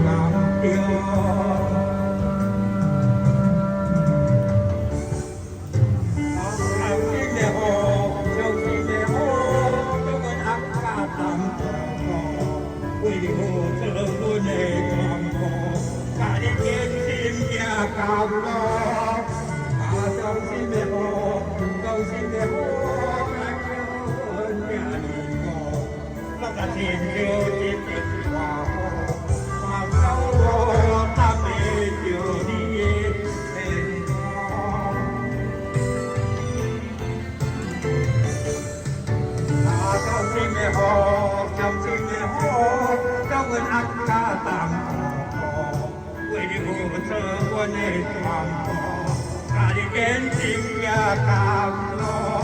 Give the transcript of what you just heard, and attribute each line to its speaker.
Speaker 1: 暗中。伤心的雨，伤心的雨，将阮压甲重苦苦，为了做阮的艰苦，家己坚心行甘露。啊，伤心的雨，伤心的雨，来叫阮这呢苦，落甲亲像一阵大雨，大到我等袂著你的天空。啊，伤心的雨，伤心的雨，将阮压甲重苦苦，为了做阮的艰苦，家己坚心行甘露。